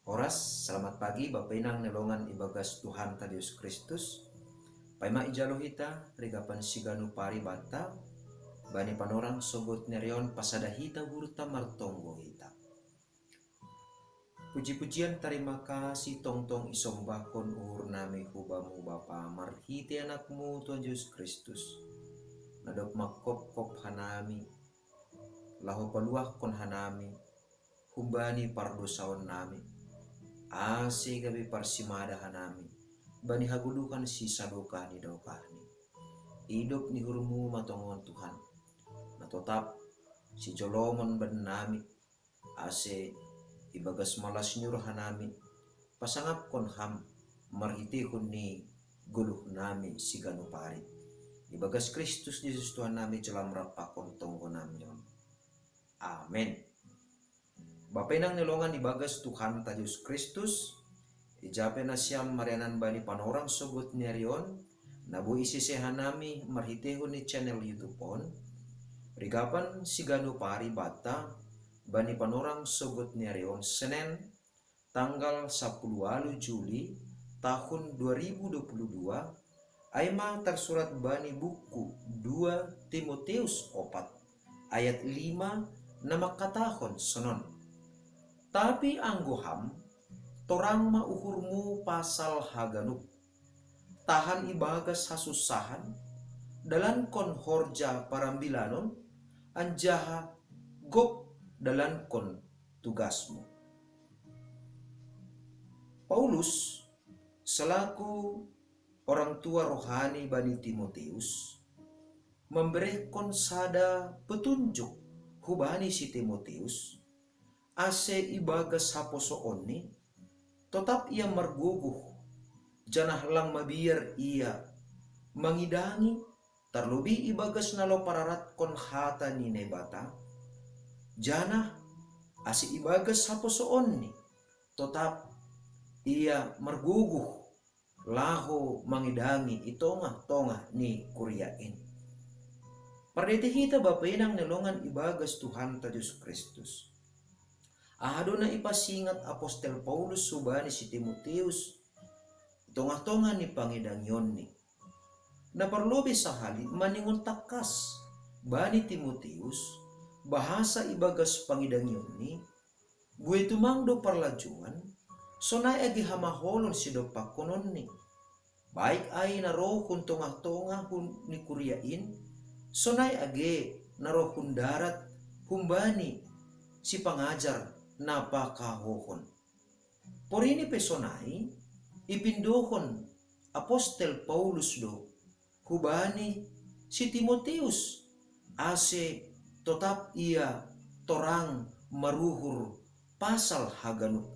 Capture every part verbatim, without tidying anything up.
Oras, selamat pagi Bapa Inang ni longan ibagas Tuhanta Jesus Kristus. Paima ijalo hita rigapan siganu paribata bani panorang sogot ni ari on, pasada hita uhurta, martonggo hita. Puji-pujian tarima kasih tongtong isombahkon uhur nami hu Bamu Bapa marhite Anakmu Tuhan Jesus Kristus, na dob mangkopkop hanami, laho paluahkon hanami humbani pardosaon nami, ase gabe parsimada hanami bani hagoluhan sisadokah ni dokahni. Idop ni uhurmu ma tongon Tuhan, na totap sijolomon bannami, ase ibagas malas ni uhur hanami pasangapkon Ham marhitehon ni goluh nami siganu pari. Ibagas Kristus Jesus Tuhan nami jalo Ham rap pakon tonggo nami on. Amen. Bapa Inang ni longan ibagas Tuhanta Jesus Kristus, ija pe nasiam marianan bani panorang sogot ni ari on, na boi isese hanami marhitehon ni channel YouTube on, rigapan siganu paribata bani panorang sogot ni ari on, Senen, tanggal sapuluh walu Juli tahun dua ribu dua puluh dua, ai ma tarsurat bani buku dua Timoteus opat ayat lima na mangkatahon sonon: Tapi anggo ham, torang ma uhurmu pasal haganup. Tahan ibagas hasunsahan, dalankon horja parambilanon, anjaha gok dalankon tugasmu. Paulus selaku orang tua rohani bani Timoteus, mamberehkon sada petunjuk hubani si Timoteus, ase ibagas haposoonni totap ia margogoh, janah lang mabiar ia mangidangi, tarlobih ibagas na laho pararatkon hata ni Naibata, janah ase ibagas haposoonni totap ia margogoh laho mangidangi i tongah-tongah ni kuria in. Pardete hita Bapa Inang ni longan ibagas Tuhanta Jesus Kristus, aha do na ipasingat apostel Paulus hubani si Timoteus i tongah-tongah ni pangidangionni? Na parlobei sahali maningon tangkas bani Timoteus, bahasa ibagas pangidangionni, buei tumang do parlajouan, sonai age hamaholon sidompakkononni. Baik ai na roh hun tongah-tongah hun ni kuria in, sonai age na roh hun darat humbani sipangajar na pakahohon. Porini pe sonai, ipindohon apostel Paulus do hubani si Timoteus, ase totap ia torang maruhur pasal haganup.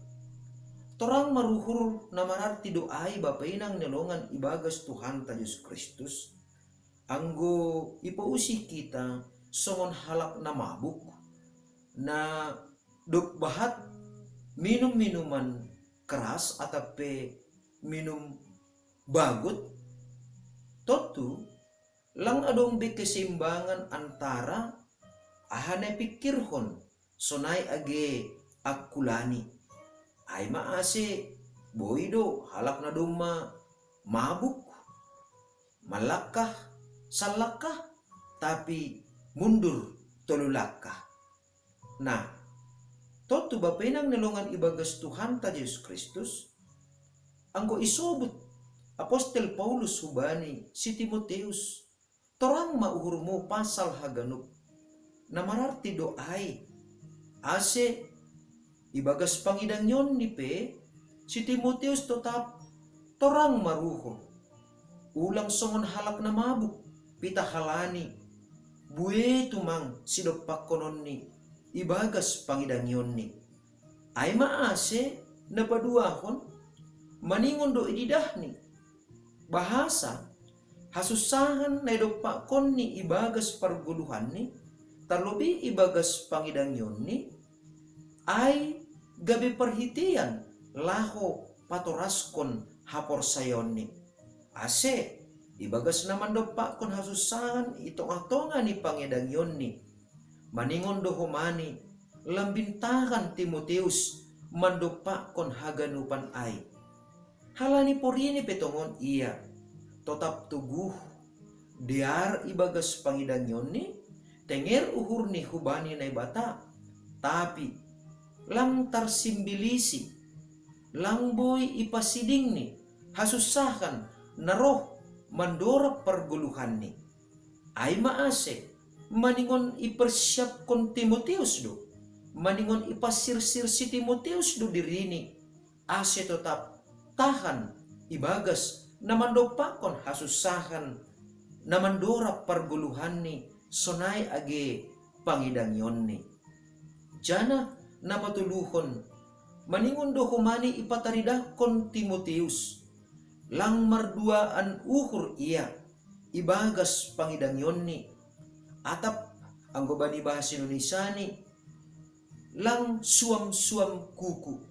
Torang maruhur na mararti do ai Bapa Inang ni longan ibagas Tuhanta Jesus Kristus, anggo ipousih kita songon halak na mabuk, na dob bahat minum minuman keras atap pe minum bagot, tontu lang adong be keseimbangan antara aha na ipingkirhon, sonai age angkulani. Ai ma ase boi do halak na domma mabuk manlangkah sallangkah, tapi mundur tolu langkah. Nah, tontu Bapa Inang ni longan ibagas Tuhanta Jesus Kristus, anggo isobut apostel Paulus hubani si Timoteus, torang ma uhurmu pasal haganup, na mararti do ai, ase ibagas pangidangionni pe si Timoteus totap torang maruhur. Ulang songon halak na mabuk, pitah halani buei tumang sidompakkononni ibagas pangidangionni. Ai ma ase na paduahon, maningon do ididahni, bahasa hasunsahan na idompakkonni ibagas pargoluhanni, tarlobih ibagas pangidangionni, ai gabe parhitean laho patoraskon haporsayaonni. Ase ibagas na mandompakkon hasunsahan i tongah-tongah ni pangidangionni, maningon do homani lambin tangan Timoteus mandompakkon haganupan ai. Halani porini pe tongon ia, totap toguh dear ibagas pangidangionni, tenger uhurni hubani Naibata, tapi lang tarsimbilisi, lang boi ipasidingni hasussahan na roh mandorab pargoluhanni. Ai ma ase, maningon ipersiapkon Timoteus do, maningon ipasirsir si Timoteus do dirini, ase totap tahan ibagas na mandompakkon hasussahan na mandorab pargoluhanni sonai age pangidangionni. Janah na patoluhon, maningon do homa ni ipataridahkon Timoteus, lang marduaan uhur ia ibagas pangidangionni, atap anggo bani bahasa Indonesiani, lang suam-suam kuku.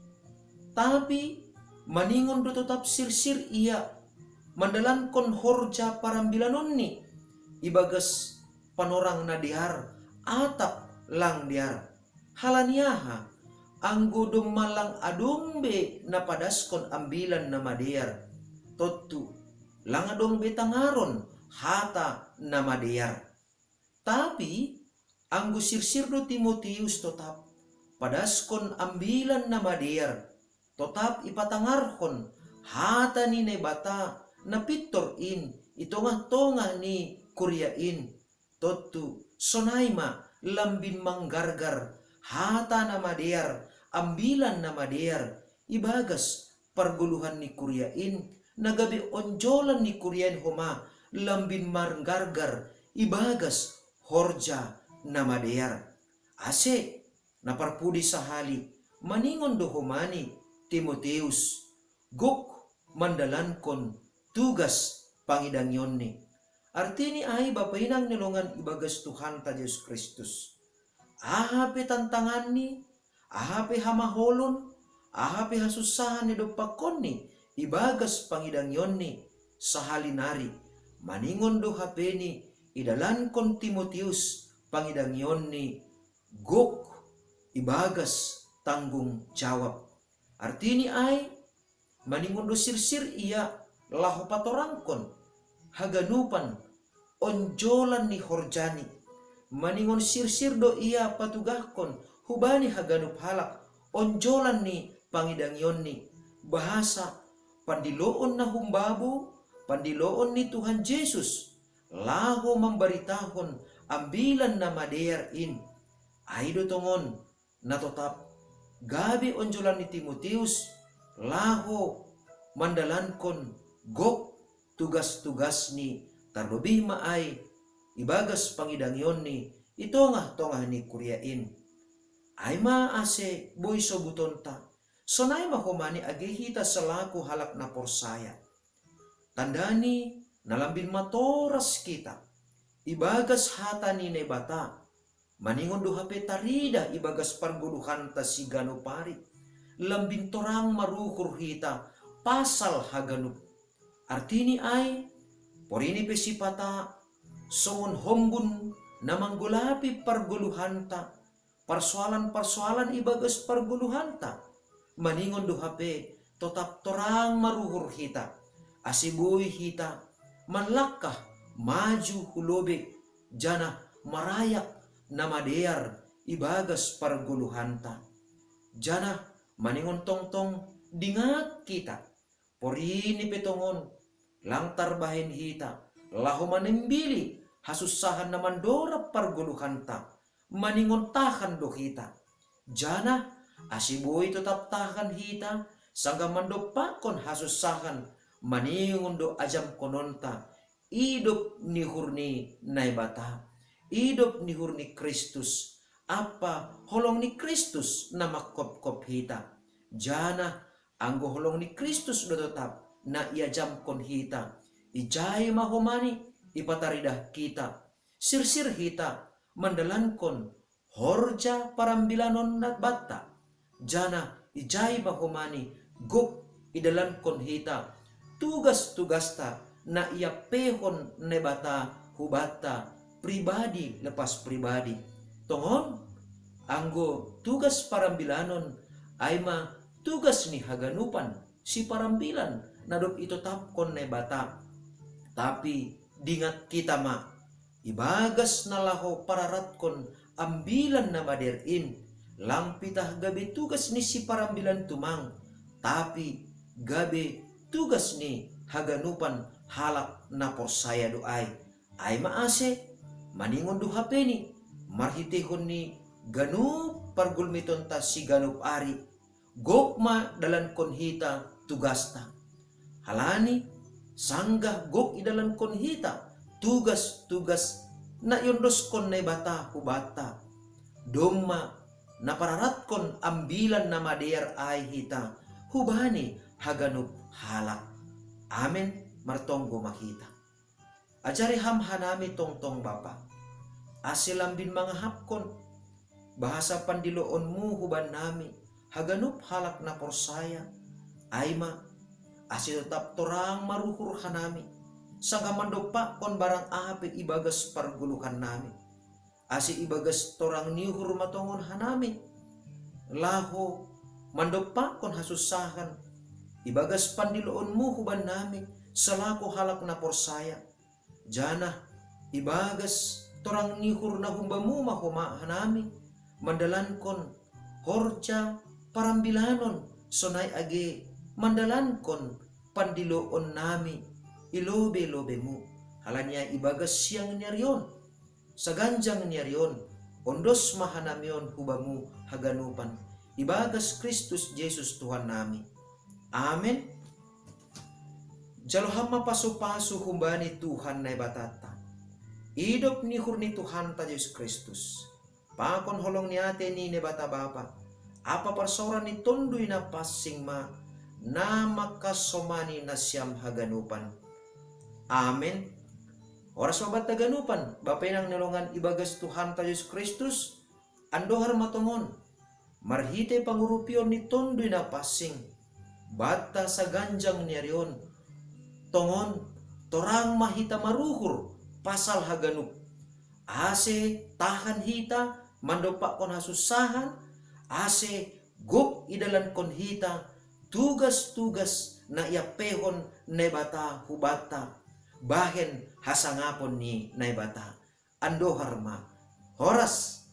Tapi maningon do totap sirsir ia mandalankon horja parambilanonni ibagas panorang na dear atap lang dear. Halani aha? Anggo domma lang adong be na padaskon ambilan na madear, tontu lang adong be tangaron hata na madear. Tapi anggo sirsir do Timoteus totap padaskon ambilan na madear, totap ipatangarhon hata ni Naibata na pintor in i tongah-tongah ni kuria in, tontu sonai ma lambin manggargar hata na madear, ambilan na madear ibagas pargoluhan ni kuria in, na gabe onjolan ni kuria in homa lambin manggargar ibagas horja na madear. Ase, na parpudi sahali, maningon do homa ni Timoteus gok mandalankon tugas pangidangionni. Artini ai, bapa inang ni longan ibagas Tuhanta Jesus Kristus, aha pe tantanganni, aha pe hamaholon, aha pe hasussahan na idompakkonni ibagas pangidangionni sahali nari, maningon do hape ni idalankon Timoteus pangidangionni gok ibagas tanggung jawab. Artini ai, maningon do sirsir ia laho patorangkon haganupan onjolan ni horjani, maningon sirsir do ia patugahkon hubani haganup halak onjolan ni pangidangionni, bahasa pandiloon na humbabo, pandiloon ni Tuhan Jesus, laho mambaritahon ambilan na madear in. Ai do tongon na totap gabe onjolan ni Timoteus laho mandalankon gok tugas-tugasni, tarlobih ma ai ibagas pangidangionni i tongah-tongah ni kuria in. Ai ma ase boi sobutonta, sonai ma homa ni age hita selaku halak na porsaya. Tandani na lambin matoras hita ibagas hata ni Naibata, maningon do hape taridah ibagas pargoluhanta siganup ari, lambin torang maruhur hita pasal haganup. Artini ai, porini pe sipata songon hombun na manggolapi pargoluhanta, parsoalan-parsoalan ibagas pargoluhanta, maningon do hape totap torang maruhur hita, ase boi hita manlangkah maju hu lobei, janah marayak na madear ibagas pargoluhanta. Janah maningon tongtong dingat hita, porini pe tongon lang tarbahen hita laho manimbili hasussahan na mandorab pargoluhanta, maningon tahan do hita. Janah ase boi totap tahan hita sanggah mandompakkon hasussahan, maningon do ajamkononta idop ni uhur ni Naibata, idop ni uhur ni Kristus, ampa holong ni Kristus na mangkopkop hita. Janah anggo holong ni Kristus do totap na iajamkon hita, ijai ma homa ni ipataridah hita, sirsir hita mandalankon horja parambilanon na banta, janah ijai ma homa ni gok idalankon hita tugas-tugasta na iampehon Naibata hubanta pribadi lepas pribadi. Tongon, anggo tugas parambilanon ai ma tugas ni haganupan siparambilan na dob itotapkon Naibata. Tapi dingat hita ma, ibagas na laho pararatkon Ambilan Namadear in, lang pitah gabe tugas ni siparambilan tumang, tapi gabe tugas ni haganupan halak na porsaya do ai. Ai ma ase, maningon do hapeni, marhiteihon ni ganup pargulmitonta siganup ari, gok ma dalankon hita tugasta. Halani, sanggah gok idalankon hita tugas-tugas na iondoskon Naibata hubanta, domma na pararatkon Ambilan Namadear ai hita hubani haganup halak. Amen. Martonggo ma hita. Ajari Ham hanami tongtong, Bapa, ase lambin mangahapkon bahasa pandiloonMu hubannami haganup halak na porsaya, ai ma, ase totap torang maruhur hanami, sanggah mandompakkon barang aha pe ibagas pargoluhannami, ase ibagas torang ni uhur ma tongon hanami laho mandompakkon hasunsahan ibagas pandiloonMu hubannami salaku halak na porsaya, janah ibagas torang ni uhur na humbaMu ma homa hanami mandalankon horja parambilanon, sonai age mandalankon pandiloonnami i lobei-lobeiMu. Halani ai ibagas siang ni ari on, saganjang ni ari on, ondos ma hanami on hu Bamu haganupan, ibagas Kristus Jesus Tuhannami. Amen. Jalo Ham ma pasu-pasu humbani Tuhan Naibatanta, idop ni uhur ni Tuhanta Jesus Kristus, pakon holong ni atei ni Naibata Bapa, ampa parsaoran ni Tonduy Napansing ma na mangkasomani nasiam haganupan. Amen. Horas ma banta haganupan, bapa inang na hinaholongan ibagas Tuhanta Jesus Kristus, andohar ma tongon, marhitei pangurupion ni Tonduy Napansing, banta saganjang ni ari on, tongon, torang ma hita maruhur pasal haganup, ase tahan hita mandompakkon hasunsahan, ase gok idalankon hita tugas-tugas na iampeihon Naibata hubanta, bahen hasangapon ni Naibata. Andohar ma. Horas.